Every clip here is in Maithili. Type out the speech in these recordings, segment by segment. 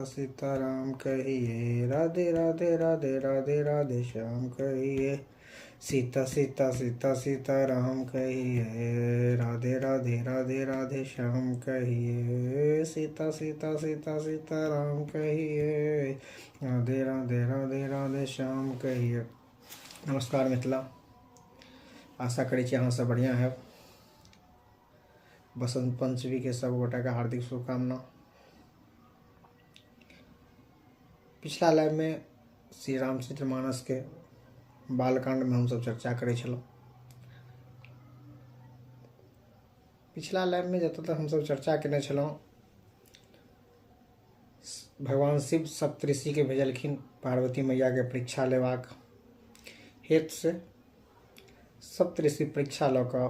सीताराम कहिए, राधे राधे राधे राधे राधे श्याम कहिए, सीता सीता सीता सीता राम कहिए, राधे राधे राधे राधे श्याम कहिए, सीता सीता सीता सीता राम कहिए, राधे राधे राधे राधे श्याम कहिए। नमस्कार मिथिला, आशा करै छी अहाँ सब बढ़िआँ हैब। बसंत पंचमी के सब गोटा के हार्दिक शुभकामना। पिछला लाइव में श्री रामचरित मानस के बालकांड में हमसब चर्चा करै छलहुँ। पिछला लाइव में जतऽ तक हमसब चर्चा केने छलहुँ, भगवान शिव सप्तऋषि के भेजलखिन पार्वती मैया के परीक्षा लेबाक हेतु से। सप्तऋषि परीक्षा लऽ कऽ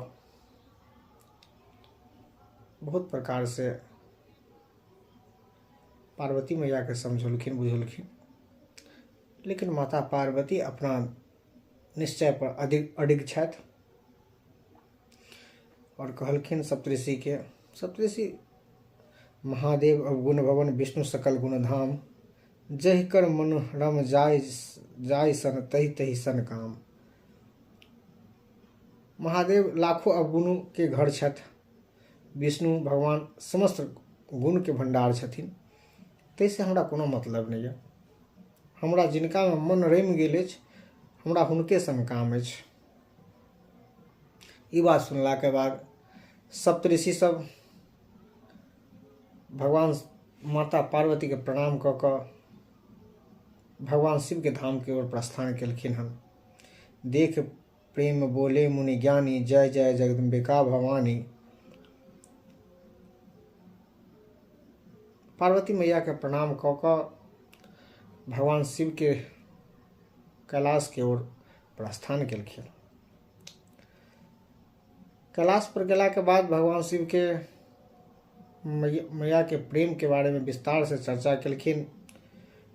बहुत प्रकार से पार्वती मैयाके समझौलखिन बुझौलखिन, लेकिन माता पार्वती अपना निश्चयपर अधिक अडिग छथि आओर कहलखिन सप्तऋषिके, सप्तऋषि महादेव अवगुण भवन विष्णु सकल गुण धाम, जहि कर मन रम जाय जाय सन तहि तहि सन काम। महादेव लाखों अवगुणके घर छथि, विष्णु भगवान समस्त गुणके भण्डार छथिन, ताहिसँ हमरा कोनो मतलब नहि यऽ। हमरा जिनकामे मन रमि गेल अछि हमरा हुनके सङ्ग काम अछि। ई बात सुनलाके बाद सप्तऋषि सब भगवान माता पार्वतीके प्रणाम कऽ कऽ भगवान शिवके धामके ओर प्रस्थान केलखिन हन। देख प्रेम बोले मुनि ज्ञानी, जय जय जगदम्बिका भवानी। पार्वती मैयाके प्रणाम कऽ कऽ भगवान शिवके कैलाशके ओर प्रस्थान केलखिन। कैलाश पर गेलाके बाद भगवान शिवके मैयाके प्रेमके बारेमे विस्तारसँ चर्चा केलखिन।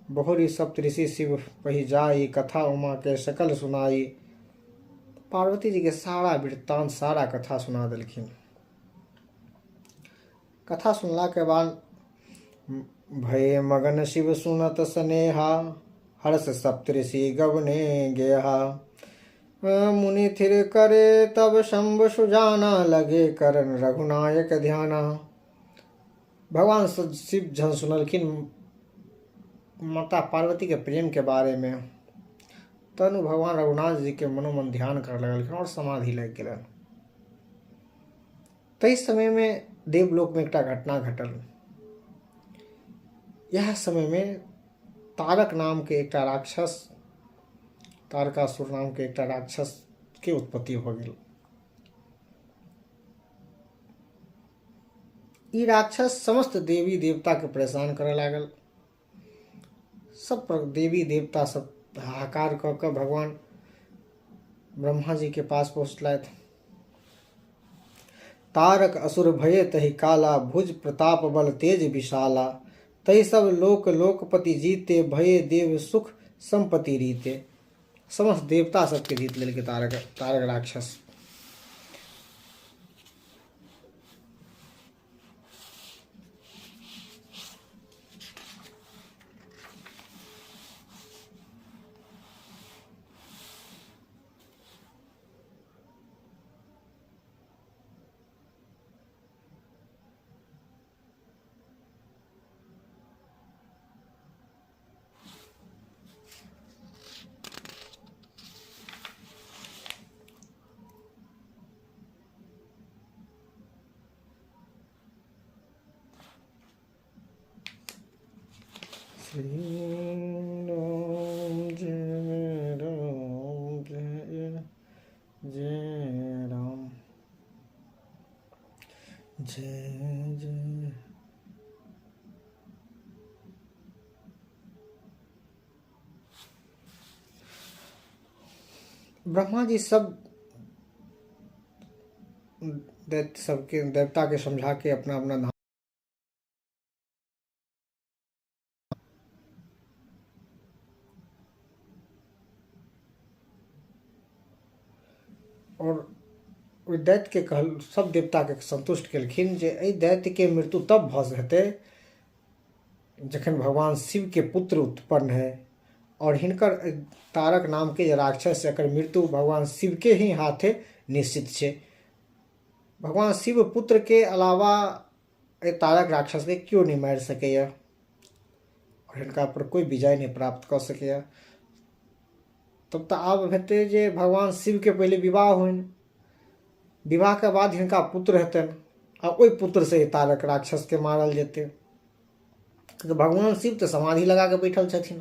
बहुरी सप्तऋषि शिव पही जाई, कथा उमा के सकल सुनाई। पार्वती जी के सारा वृत्तांत सारा कथा सुना देलखिन। कथा सुनला के बाद भये मगन शिव सुनत स्नेहा, हर्ष सप्तऋषि गवने गेहा। मुनि थिर करे तब शंभ सुजाना, लगे करन रघुनायक ध्याना। भगवान शिव जहन सुनलखिन माता पार्वती के प्रेम के बारे में, तहन ओ भगवान रघुनाथ जी के मनोमन ध्यान करऽ लगलखिन और समाधि लागि गेलनि। ताहि समय में देवलोक में एकटा घटना घटल। इएह समय में तारक नाम के एकटा राक्षस, तारकासुर नाम के एकटा राक्षस के उत्पत्ति भऽ गेल। ई राक्षस समस्त देवी देवता के परेशान करऽ लागल। सब पर देवी देवता सब हाहाकार कऽ कऽ भगवान ब्रह्मा जी के पास पहुँचलथि। तारक असुर भये तहि काला, भुज प्रताप बल तेज विशाला। तहि सब लोक लोकपति जीते, भये देव सुख संपत्ति रीते। समस्त देवता सबके जीत लेलकै तारक तारक राक्षस। श्री राम जय राम जय जय राम जय जय। ब्रह्मा जी सब दैत्य सबके देवता के समझा के अपना अपना धाम और ओहि दैत्यके कहल सब देवताके संतुष्ट केलखिन जे एहि दैत्यके मृत्यु तब भऽ हेतै जखन भगवान शिवके पुत्र उत्पन्न है आओर हिनकर तारक नामके जे राक्षस एकर मृत्यु भगवान शिवके ही हाथे निश्चित छै। भगवान शिव पुत्रके अलावा एहि तारक राक्षसके केओ नहि मारि सकैए आओर हिनका पर कोइ विजय नहि प्राप्त कऽ सकैए। तब तऽ आब हेतै जे भगवान शिवके पहिले विवाह होइन, विवाहके बाद हिनका पुत्र हेतनि आ ओहि पुत्रसँ ई तारक राक्षसके मारल जेतै। तऽ भगवान शिव तऽ समाधि लगा कऽ बैठल छथिन,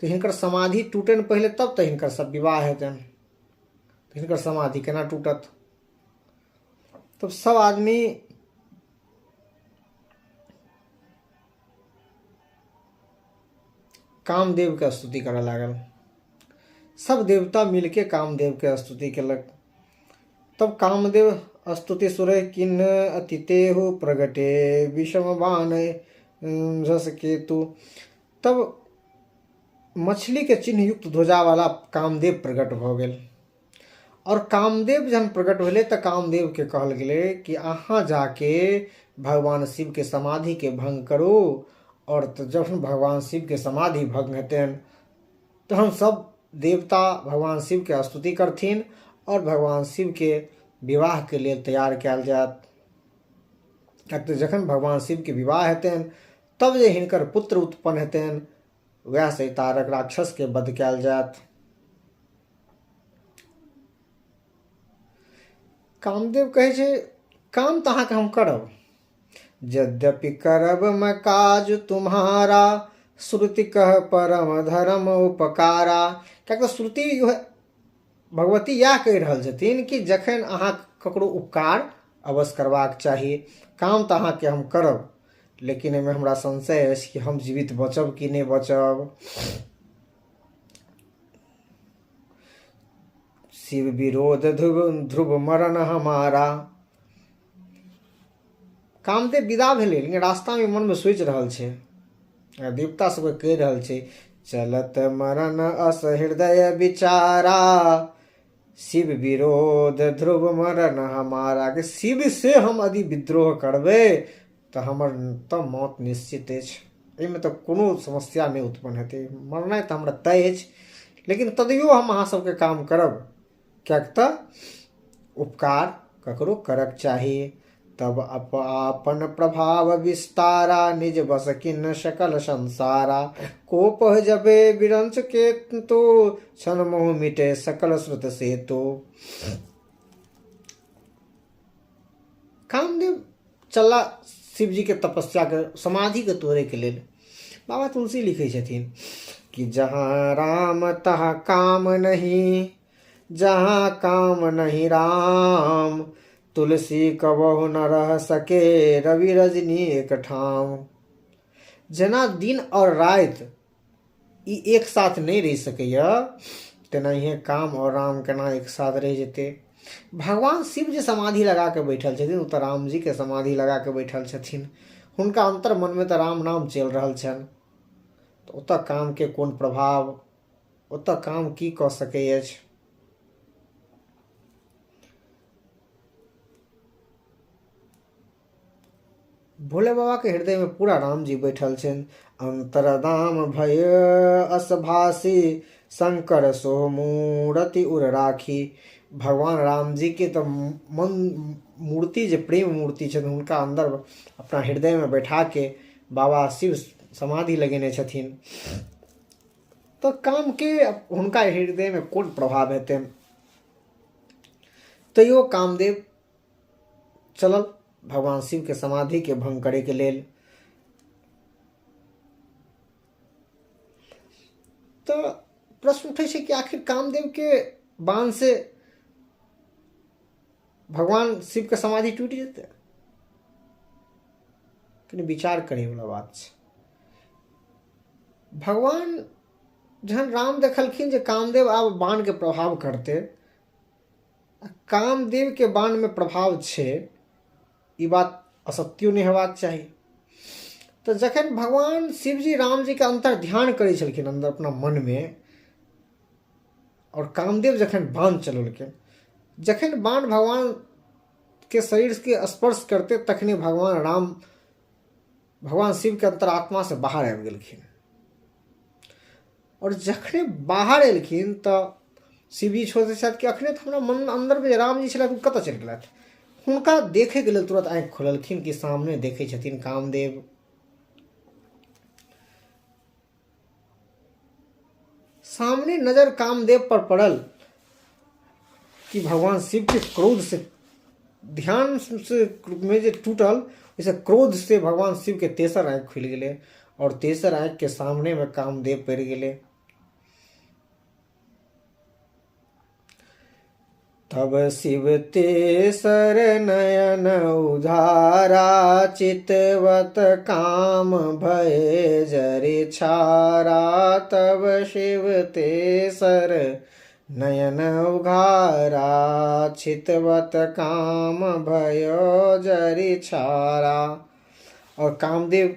तऽ हिनकर समाधि टूटनि पहिले तब तऽ हिनकर सब विवाह हेतनि। हिनकर समाधि केना टूटत? तब सब आदमी कामदेवके स्तुति करऽ लागल। सब देवता मिलके कामदेवके स्तुति केलक। तब कामदेव स्तुति सुरे किन्न अतितेहु प्रगटे विषम बाण झस केतु। तब मछलीके चिन्ह युक्त ध्वजावाला कामदेव प्रकट भऽ गेल। आओर कामदेव जहन प्रकट भेलै तऽ कामदेवके कहल गेलै कि अहाँ जाके भगवान शिवके समाधिके भंग करू। आओर तऽ जखन भगवान शिवके समाधि भंग हेतनि तहन सब देवता भगवान शिवके स्तुति करथिन आओर भगवान शिवके विवाहके लेल तैयार कयल जायत। किएक तऽ जखन भगवान शिवके विवाह हेतनि तब जे हिनकर पुत्र उत्पन्न हेतनि वएह से तारक राक्षसके वध कयल जायत। कामदेव कहै छै काम तऽ अहाँके हम करब, यद्यपि करब मैं काज तुम्हारा श्रुति कह परम धर्म उपकारा। किएक तऽ श्रुति भगवती इएह कहि रहल छथिन कि जखन अहाँ ककरो उपकार अवश्य करबाक चाही, काम तऽ अहाँके हम करब लेकिन एहिमे हमरा संशय अछि कि हम जीवित बचब कि नहि बचब। शिव विरोध ध्रुव ध्रुव मरण हमारा। कामदेव विदा भेलै लेकिन रास्तामे मनमे सोचि रहल छै आ देवता सबके कहि रहल छै चलत मरण अस हृदय विचारा शिव विरोध ध्रुव मरण हमारा। के शिव से हम यदि विद्रोह करबै तऽ हमर तऽ मौत निश्चित अछि, एहिमे तऽ कोनो समस्या नहि उत्पन्न हेतै, मरनाइ तऽ हमरा तय अछि, लेकिन तदैओ हम अहाँ सबके काम करब किएक तऽ उपकार ककरो करक चाही। तब अपन प्रभाव विस्तारा निज बस किन सकल संसारा। कोप जबे विरंच के तो क्षण मोह मिटे सकल श्रुत से तो। कामदेव चलला शिवजी के तपस्या के समाधि के तोड़े के लेल। बाबा तुलसी लिखै छथिन कि जहाँ राम तहाँ काम नहीं, जहाँ काम नहीं राम, तुलसी कबहु न रह सके रवि रजनी एक ठाम। जेना दिन और राति ई एक साथ नहि रहि सकैए तेनाहिए काम और राम केना एक साथ रहि जेतै। भगवान शिव जे समाधि लगा कऽ बैठल छथिन ओ तऽ रामजीके समाधि लगा कऽ बैठल छथिन, हुनका अन्तर मनमे तऽ राम नाम चलि रहल छनि, तऽ ओतऽ कामके कोन प्रभाव, ओतऽ काम की कऽ सकै अछि। भोले बाबा के हृदय में पूरा राम जी बैठल छनि। अंतरदाम भय असभासी शंकर सो मूर्ति उर राखी। भगवान राम जी के तऽ मन मूर्ति जे प्रेम मूर्ति छनि हुनका अंदर अपना हृदय में बैठा के बाबा शिव समाधि लगेने छथिन। तऽ काम के हुनका हृदय में कोन प्रभाव हेतनि। तैयो कामदेव चलल भगवान शिव के समाधि के भंग करे के लेल। तऽ प्रश्न उठै छै कि आखिर कामदेव के बाण से भगवान शिव के समाधि टूटि जेतै? कनि विचार करे वाला बात छै। भगवान जहन राम देखलखिन जे कामदेव आब बाण के प्रभाव करतै, कामदेव के बाण में प्रभाव छै, ई बात असत्यो नहि हेबाक चाही। तऽ जखन भगवान शिवजी रामजी के अंतर ध्यान करै छलखिन अंदर अपना मन में, और कामदेव जखन बाण चलेलखिन, जखन बाण भगवान के शरीर के स्पर्श करते तखने भगवान राम भगवान शिवके अंतरात्मासँ बाहर आबि गेलखिन। आओर जखने बाहर एलखिन तऽ शिवजी सोचै छथि कि अखने तऽ हमरा मन अन्दरमे जे रामजी छलथि ओ कतऽ चलि गेलथि। हुनका देखैके लेल तुरत आँखि खोललखिन कि सामने देखै छथिन कामदेव। सामने नजर कामदेव पर पड़ल कि भगवान शिव के क्रोध से ध्यान से में जे टूटल ओहिसँ क्रोध से भगवान शिव के तेसर आँखि खुलि गेलै आओर तेसर आँखि के सामने में कामदेव पड़ि गेलै। तब शिव तेसर नयन उधारा, चितवत काम भय जरि छारा। तब शिव तेसर नयन उघारा, चितवत काम भय जरि छारा। और कामदेव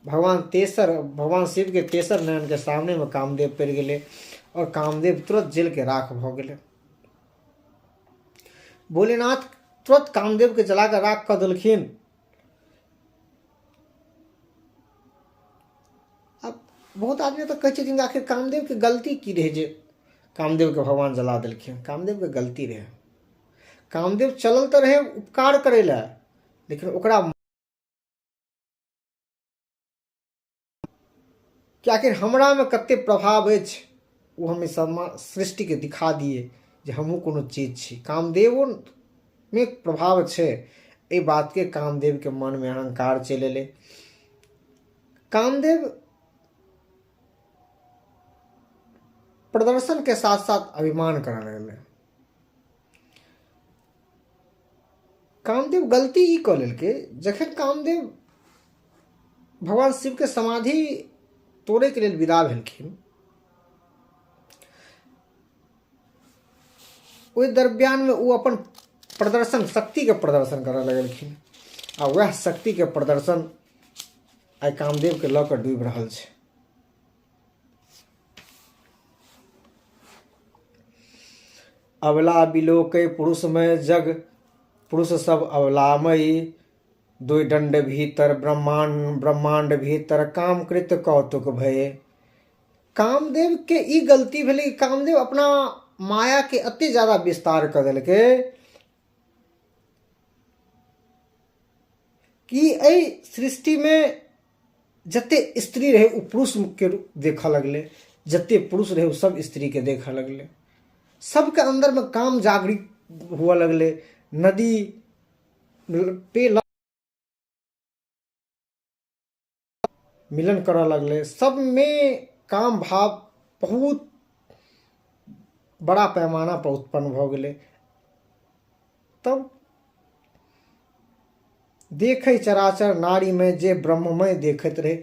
भगवान तेसर भगवान शिव के तेसर नयन के सामने में कामदेव पड़ि गेलै और कामदेव तुरंत जेल के राख भऽ गेलै। भोलेनाथ तुरंत कामदेव के जला कऽ राख कऽ देलखिन। आब बहुत आदमी तऽ कहै छथिन आखिर कामदेव के गलती की रहै जे कामदेव के भगवान जला देलखिन। कामदेव के गलती रहै, कामदेव चलल तऽ रहै उपकार करै लए, लेकिन ओकरा कि आखिर हमरामे कते प्रभाव अछि ओ हम सृष्टिके दिखा दिए जे हमहूँ कोनो चीज छी। कामदेवोमे प्रभाव छै, एहि बातके कामदेवके मनमे अहंकार चलि एलै। कामदेव प्रदर्शनके साथ साथ अभिमान करऽ लगलै। कामदेव गलती ई कऽ लेलकै, जखन कामदेव भगवान शिवके समाधि तोड़ैके लेल विदा भेलखिन ओहि दरमियानमे ओ अपन प्रदर्शन शक्तिके प्रदर्शन करऽ लगलखिन आ वएह शक्तिके प्रदर्शन आइ कामदेवके लऽ कऽ डूबि रहल छै। अबला बिलोकै पुरुषमय जग पुरुष सब अबलामयी, दुइ दंड भीतर ब्रह्मांड ब्रह्मांड भीतर कामकृत कौतुक भये। कामदेव के ई गलती भेलै कि कामदेव अपना माया के एते ज्यादा विस्तार कऽ देलकै कि एहि सृष्टिमे जते स्त्री रहै ओ पुरुषके देखऽ लगलै, जते पुरुष रहै ओ सब स्त्रीके देखऽ लगलै, सबके अन्दरमे काम जागृत हुअ लगलै। नदी पे मिलन करऽ लगलै, सबमे काम भाव बहुत बड़ा पैमाना पर उत्पन्न भऽ गेलै। तब देखै चराचर नारीमे जे ब्रह्ममय देखैत रहै,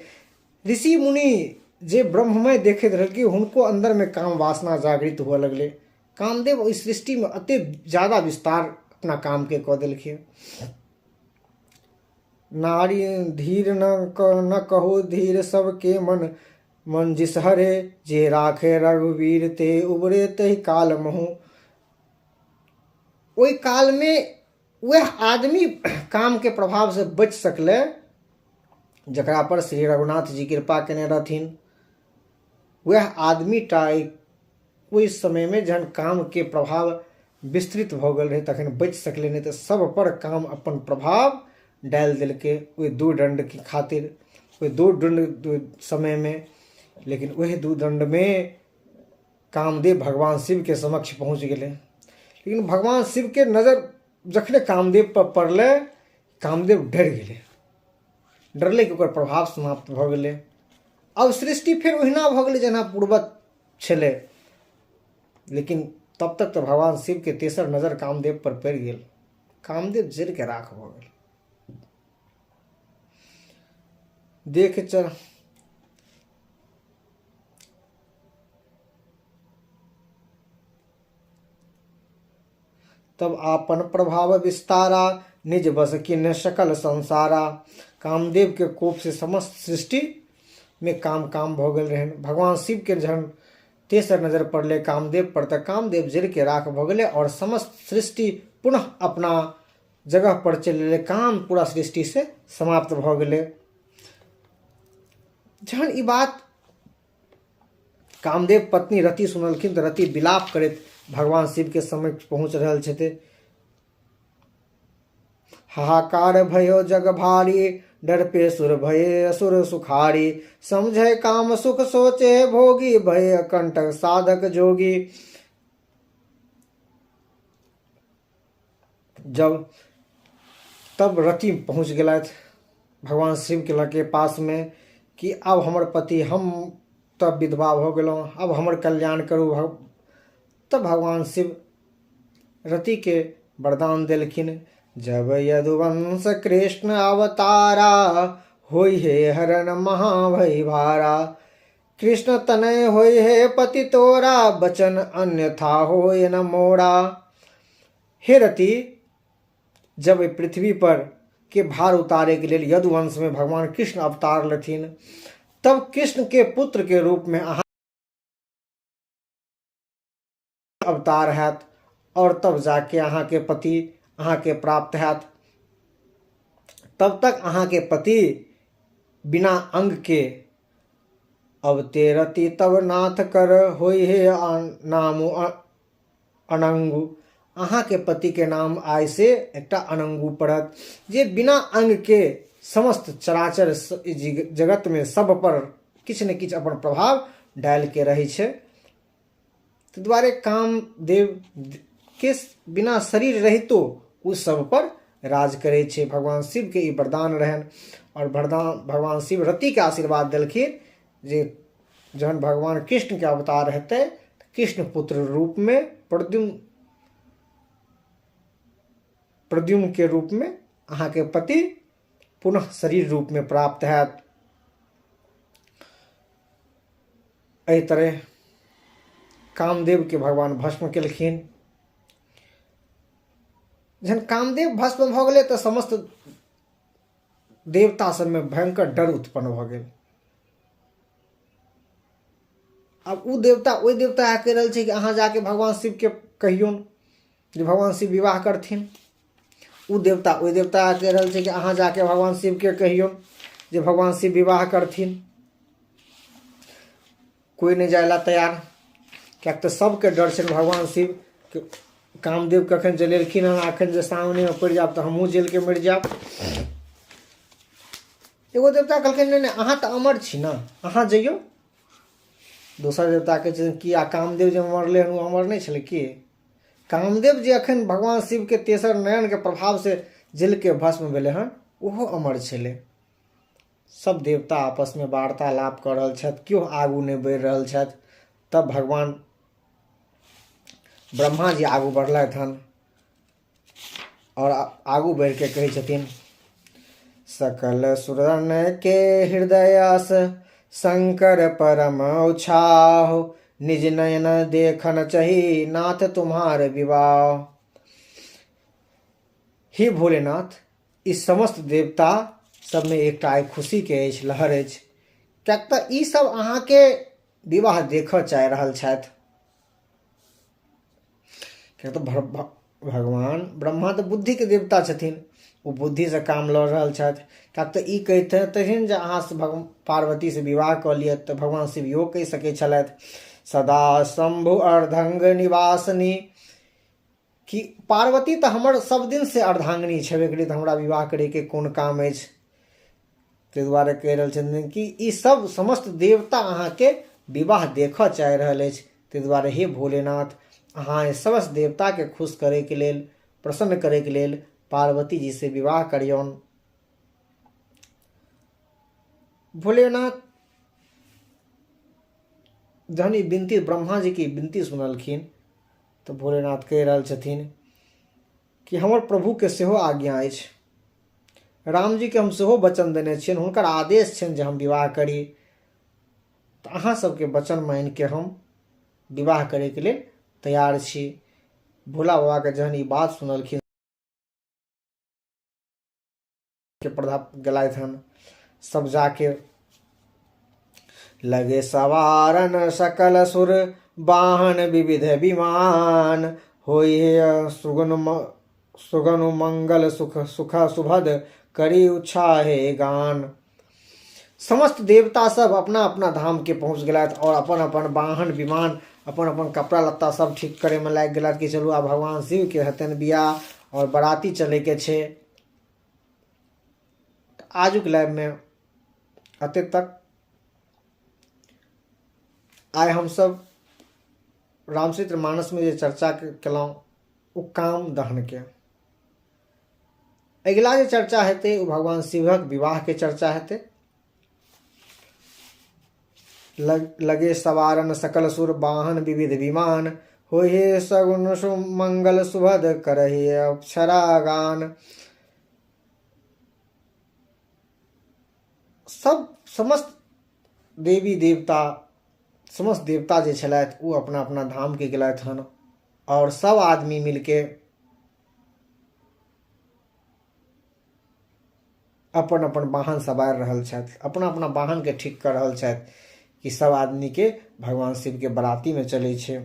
ऋषि मुनि जे ब्रह्ममय देखैत रहै कि हुनको अन्दरमे काम वासना जागृत हुअ लगलै। कामदेव ओहि सृष्टिमे एते ज्यादा विस्तार अपना कामके कऽ देलखिन। नारी धीर न कहो धीर सबके मन मन जिस हरे, जे राखे रघुवीर ते उबरे तहि काल महु। ओहि कालमे वएह आदमी कामके प्रभावसँ बचि सकलै जकरा पर श्री रघुनाथ जी कृपा केने रहथिन। वएह आदमी टा ओहि समयमे जहन कामके प्रभाव विस्तृत भऽ गेल रहै तखन बचि सकलै, नहि तऽ सब पर काम अपन प्रभाव डालि देलकै ओहि दू दण्डके खातिर, ओहि दू दण्ड समयमे। लेकिन ओहि दू दण्डमे कामदेव भगवान शिवके समक्ष पहुँच गेलै। लेकिन भगवान शिवके नजर जखने कामदेव पर पड़लै, कामदेव डरि गेलै। डरलै कि ओकर प्रभाव समाप्त भऽ गेलै। अब सृष्टि फेर ओहिना भऽ गेलै जेना पूर्वत छलै। लेकिन तब तक तऽ भगवान शिवके तेसर नजर कामदेव पर पड़ि गेल। कामदेव जरिके राख भऽ गेल। देख चल तब आपन प्रभाव विस्तारा, निज बस किन्ह सकल संसारा। कामदेव के कोप से समस्त सृष्टि में काम काम भऽ गेल रहनि। भगवान शिव के जहन तेसर नजर पड़लै कामदेव पर तऽ कामदेव जरि के राख भऽ गेलै और समस्त सृष्टि पुनः अपना जगह पर चलि एलै। काम पूरा सृष्टि से समाप्त भऽ गेलै। जहन ई बात कामदेव पत्नी रति सुनलखिन तऽ रति विलाप करैत भगवान शिवके समक्ष पहुँच रहल छथि। हाहाकार भयो जग भारी, डरपे सुर भये असुर सुखारी, समझे काम सुख सोचे भोगी, भय अकंटक साधक जोगी। जब तब रति पहुँच गेलथि भगवान शिवके लगे पासमे कि आब हमर पति, हम तऽ विधवा भऽ गेलहुँ, आब हमर कल्याण करू। तब भगवान शिव रतिके वरदान देलखिन। जब यदुवंश कृष्ण अवतारा, होई हे हरण महाभय भारा, कृष्ण तनय होई हे पति तोरा, बचन अन्यथा होय न मोरा। हे रति, जब एहि पृथ्वी पर के भार उतारे के लेल यदुवंश में भगवान कृष्ण अवतार लेथिन, तब कृष्ण के पुत्र के रूप में अहाँ अवतार हैत और तब जाके अहाँके पति अहाँके प्राप्त हैत। तब तक अहाँके पति बिना अंग के अवते रति तब नाथ कर होई हे नाम अनंगु। अहाँके पतिके नाम आइ से एकटा अनंगु पड़त, जे बिना अंगके समस्त चराचर जगतमे सब पर किछु ने किछु अपन प्रभाव डालिके रहै छै। ताहि दुआरे कामदेव के बिना शरीर रहितो ओ सब पर राज करै छै। भगवान शिवके ई वरदान रहनि आओर वरदान भगवान शिव रतिके आशीर्वाद देलखिन जे जहन भगवान कृष्णके अवतार हेतै तऽ कृष्ण पुत्र रूपमे प्रद्युम्नके रूपमे अहाँके पति पुनः शरीर रूपमे प्राप्त हैत। एहि तरह कामदेवके भगवान भस्म केलखिन। जहन कामदेव भस्म भऽ गेलै तऽ समस्त देवता सबमे भयंकर डर उत्पन्न भऽ गेल। आब ओ देवता ओहि देवता कहि रहल छै कि अहाँ जाके भगवान शिवके कहियौन जे भगवान शिव विवाह करथिन। ओ देवता ओहि देवता कहि रहल छै कि अहाँ जाके भगवान शिवके कहियौन जे भगवान शिव विवाह करथिन। कोइ नहि जाय ला तैयार, किएक तऽ सबके डर छनि भगवान शिव के। कामदेव कखन जलेलखिन हन, अखन जे सामनेमे पड़ि जायब तऽ हमहूँ जलिके मरि जायब। एगो देवता कहलखिन नहि नहि अहाँ तऽ अमर छी ने, अहाँ जइयौ। दोसर देवता कहै छथिन कि आ कामदेव जे मरलै हन ओ अमर नहि छलै की? कामदेव जे अखन भगवान शिवके तेसर नयनके प्रभावसँ जलिके भस्म भेलै हन ओहो अमर छलै। सब देवता आपसमे वार्तालाप कऽ रहल छथि, केओ आगू नहि बढ़ि रहल छथि। तब भगवान ब्रह्मा जी आगू बढ़लथि हन आओर आगू बढ़िके कहै छथिन, सकल सुरन के हृदय शंकर परम उछाह, निज नयन देखन चही नाथ तुम्हार विवाह। हे भोलेनाथ, ई समस्त देवता सबमे एकटा आइ खुशीके अछि, लहर अछि, किएक तऽ ई सब अहाँके विवाह देखऽ चाहि रहल छथि। किएक तऽ भगवान ब्रह्मा तऽ बुद्धिके देवता छथिन, ओ बुद्धिसँ काम लऽ रहल छथि। किएक तऽ ई कहितथिन जे अहाँ पार्वतीसँ विवाह कऽ लिअ तऽ भगवान शिव इहो कहि सकै छलथि, सदा शम्भु अर्धंग निवासिनी, कि पार्वती तऽ हमर सब दिनसँ अर्धांगिनी छेबे करी, तऽ हमरा विवाह करैके कोन काम अछि। ताहि दुआरे कहि रहल छथिन कि ई सब समस्त देवता अहाँके विवाह देखऽ चाहि रहल अछि। ताहि दुआरे हे भोलेनाथ, अहाँ एहि समस्त देवताके खुश करैके लेल, प्रसन्न करैके लेल पार्वती जी से विवाह करियौन। भोलेनाथ जहन ई विनती ब्रह्मा जी के विनती सुनलखिन तऽ भोलेनाथ कहि रहल छथिन कि हमर प्रभुके सेहो आज्ञा अछि, रामजीके हम सेहो वचन देने छियनि, हुनकर आदेश छनि जे हम विवाह करी, तऽ अहाँ सबके वचन मानिके हम विवाह करैके लेल तैयार छी। भोला बाबाके जहन ई बात सुनलखिन के प्रताप गेलथि हन, सब जाके लगे सवारन सकल सुर वाहन विविध विमान, होई सुगन सुगन मंगल सुख सुख सुभद करी उछाहे गान। समस्त देवता सब अपना अपना धामके पहुँच गेलथि आओर अपन अपन वाहन विमान, अपन अपन कपड़ा लत्ता सब ठीक करैमे लागि गेलथि कि चलू आब भगवान शिवके हेतनि बियाह आओर बराती चलैके छै। आजुक लाइवमे एतेक तक। आइ हमसब रामचरित्र मानसमे जे चर्चा केलहुँ ओ काम दहनके। अगिला जे चर्चा हेतै ओ भगवान शिवक विवाहके चर्चा हेतै। लगे सवारन सकल सुर वाहन विविध विमान, होहे सगुन सुमंगल सुभद करहि अप्सरा गान। सब समस्त देवी देवता, समस्त देवता जे छलथि ओ अपना अपना धामके गेलथि हन आओर सब आदमी मिलके अपन अपन वाहन सवारि रहल छथि, अपना अपना वाहनके ठीक कऽ रहल छथि कि सब आदमीके भगवान शिवके बरातीमे चलै छै।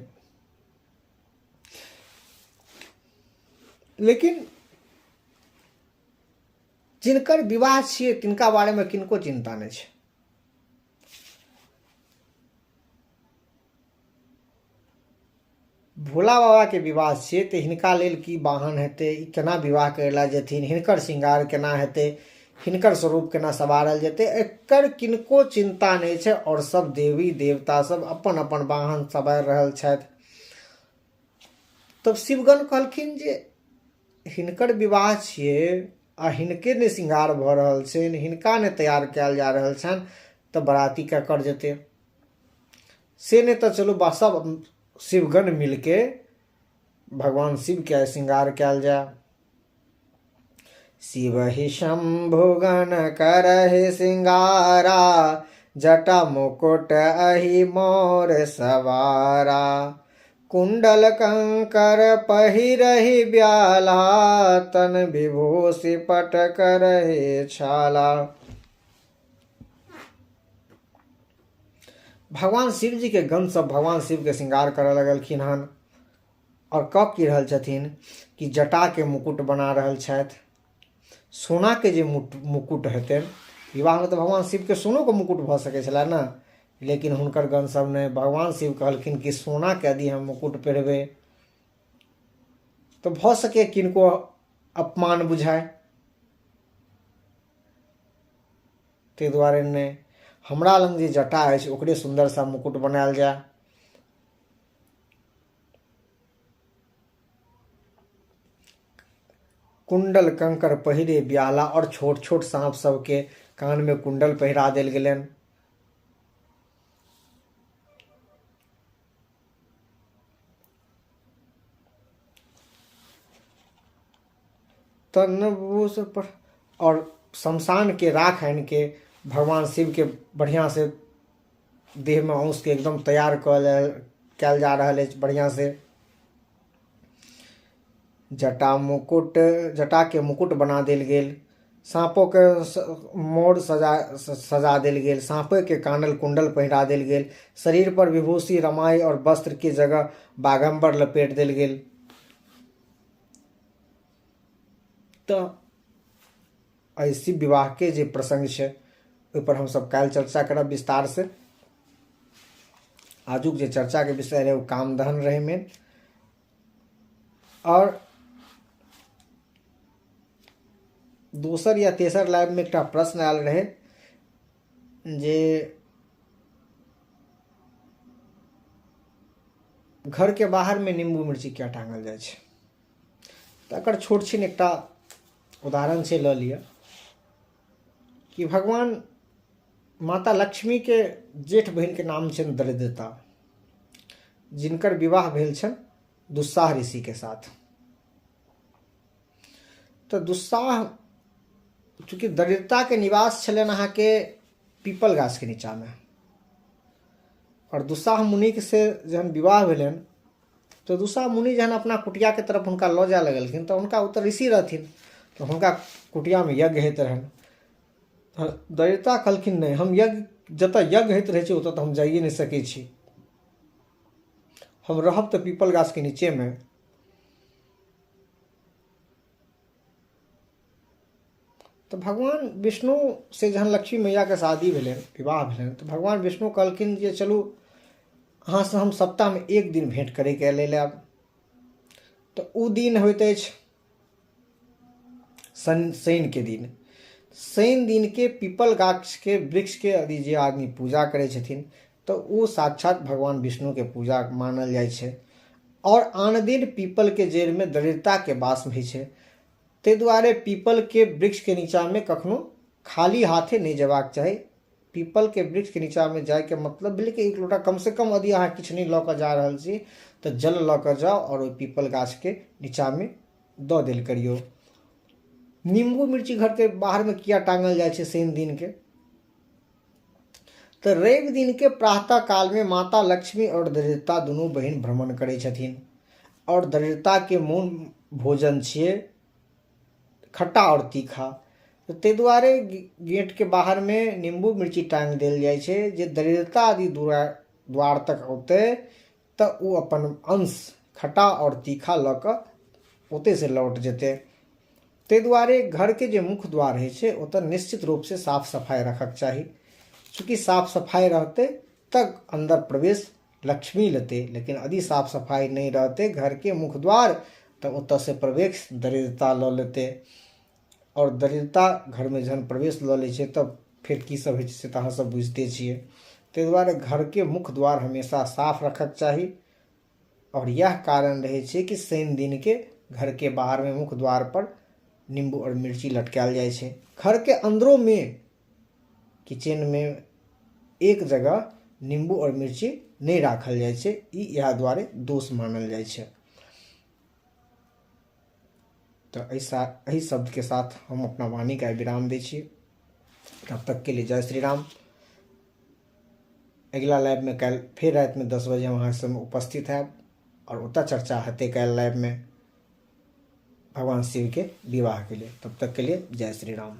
लेकिन जिनकर विवाह छियै तिनका बारेमे किनको चिन्ता नहि छै। भोला बाबाके विवाह छियै तऽ हिनका लेल की वाहन हेतै, ई केना विवाह करै लए जेथिन, हिनकर श्रृंगार केना हेतै, हिनकर स्वरूप केना सवारल जेतै, एकर किनको चिन्ता नहि छै। आओर सब देवी देवता सब अपन अपन वाहन सवारि रहल छथि। तब शिवगण कहलखिन जे हिनकर विवाह छियै आ हिनके नहि श्रृंगार भऽ रहल छनि, हिनका नहि तैयार कयल जा रहल छनि, तऽ बराती ककर जेतै? से नहि तऽ चलू बा सब शिवगण मिलके भगवान शिवके आइ श्रृंगार कयल जाय। शिव ही शंभुगण करहि श्रृंगारा, जटा मुकुट अहि मोर सवारा, कुंडल कंकर पहिरहि ब्याला, तन विभूषि पट करहि छाला। भगवान शिव जी के गण सब भगवान शिव के श्रृंगार करऽ लगलखिन हन और कऽ की रहल छथिन कि जटा के मुकुट बना रहल छथि। सोना के जे मुकुट हेतनि, विवाह में तऽ भगवान शिव के सोनो के मुकुट भऽ सकै छलै ने, लेकिन हुनकर गण सब ने भगवान शिव कहलखिन कि सोना के यदि हम मुकुट पहिरबै तऽ भऽ सकै किनको अपमान बुझाय, ताहि दुआरे नहि, हमरा लग जे जटा अछि ओकरे सुन्दरसँ मुकुट बनायल जाय। कुंडल कंकर पहिरे ब्याला और छोट छोट साँप सबके कान में कुंडल पहिरा देल गेलनि। तन पर और शमशान के राख आनि के भगवान शिव के बढ़िया से देह में औंस के एकदम तैयार कयल जा रहल अछि बढ़िया से। जटा के मुकुट बना देल गेल, साँपो के मोर सजा देल गेल, साँपे के कानल कुंडल पहिरा देल गेल, शरीर पर विभूषि रमाई और वस्त्र के जगह बागम्बर लपेट देल गेल। तऽ एहि शिव विवाह के जे प्रसंग छै ओहि पर हमसब काल्हि चर्चा करब विस्तार से। आजुक जे चर्चा के विषय रहै ओ कामदहन रहै मेन। और दोसर या तेसर लाइव में एकटा प्रश्न आयल रहे जे घर के बाहर में नींबू मिर्ची किया टांगल जाइ छै, तकर छोट छिन एकटा उदाहरण छै लऽ लिअ कि भगवान माता लक्ष्मी के जेठ बहिन के नाम छनि दरिद्रता, जिनकर विवाह भेल छनि दुस्साह ऋषि के साथ। तऽ दुस्साह चूँकि दरिद्रता के निवास छलनि अहाँके पीपल गाछ के नीचा में, और दुस्साह मुनि के से जहन विवाह भेलनि तऽ दुस्साह मुनि जहन अपना कुटिया के तरफ हुनका लऽ जाय लगलखिन तऽ हुनका ओतऽ ऋषि रहथिन, तऽ हुनका कुटिया में यज्ञ होइत रहनि। तऽ दरिद्रता कहलखिन नहि, हम यज्ञ जतऽ यज्ञ होइत रहै छै ओतऽ तऽ हम जाइए नहि सकै छी, हम रहब तऽ पीपल गाछ के नीचे में। तऽ भगवान विष्णु से जहन लक्ष्मी मैयाके शादी भेलनि, विवाह भेलनि, तऽ भगवान विष्णु कहलखिन जे चलू अहाँसँ हम सप्ताहमे एक दिन भेँट करैके लेल आयब। तऽ ओ दिन होइत अछि शनिके दिन। शनि दिनके पीपल गाछके वृक्षके यदि जे आदमी पूजा करै छथिन तऽ ओ साक्षात भगवान विष्णुके पूजा मानल जाइ छै। आओर आन दिन पीपलके जड़िमे दरिद्रताके वास होइ छै, ताहि दुआरे पीपलके वृक्षके नीचाँमे कखनो खाली हाथे नहि जेबाक चाही। पीपलके वृक्षके नीचाँमे जाइके मतलब भेलै कि एक लोटा कमसँ कम यदि अहाँ किछु नहि लऽ कऽ जा रहल छी तऽ जल लऽ कऽ जाउ आओर ओहि पीपल गाछके नीचाँमे दऽ देल करियौ। नीम्बू मिर्ची घरके बाहरमे किया टाँगल जाइ छै शनि दिनके? तऽ रवि दिनके प्रातः कालमे माता लक्ष्मी आओर दरिद्रता दुनू बहिन भ्रमण करै छथिन आओर दरिद्रताके मूल भोजन छियै खट्टा आओर तीखा। तऽ ताहि दुआरे गेटके बाहरमे नीम्बू मिर्ची टाँगि देल जाइ छै जे दरिद्रता यदि द्वार तक औतै तऽ ओ अपन अंश खट्टा आओर तीखा लऽ कऽ ओतहिसँ लौट जेतै। ताहि दुआरे घरके जे मुख्य द्वार होइ छै ओतऽ निश्चित रूपसँ साफ सफाइ रखऽके चाही। चूँकि साफ सफाइ रहतै तऽ अन्दर प्रवेश लक्ष्मी लेतै, लेकिन यदि साफ सफाइ नहि रहतै घरके मुख्य द्वार तऽ ओतऽसँ प्रवेश दरिद्रता लऽ लेतै आओर दरिद्रता घरमे जहन प्रवेश लऽ लै छै तब फेर की सब होइ छै से तऽ अहाँ सब बुझिते छियै। ताहि दुआरे घरके मुख्य द्वार हमेशा साफ रखऽके चाही आओर इएह कारण रहै छै कि शनि दिनके घरके बाहरमे मुख्य द्वारपर नीम्बू आओर मिर्ची लटकायल जाइ छै। घरके अन्दरोमे किचेनमे एक जगह नीम्बू आओर मिर्ची नहि राखल जाइ छै, ई इएह दुआरे दोष मानल जाइ छै। तऽ एहि शब्दके साथ हम अपना वाणीके आइ विराम दै छी। तब तक के लिए जय श्री राम। अगिला लाइवमे काल्हि फेर रातिमे 10 बजे हम अहाँ संग उपस्थित हैब आओर ओतऽ चर्चा हेतै काल्हि लाइवमे भगवान शिवके विवाहके लिए। तब तक के लिए जय श्री राम।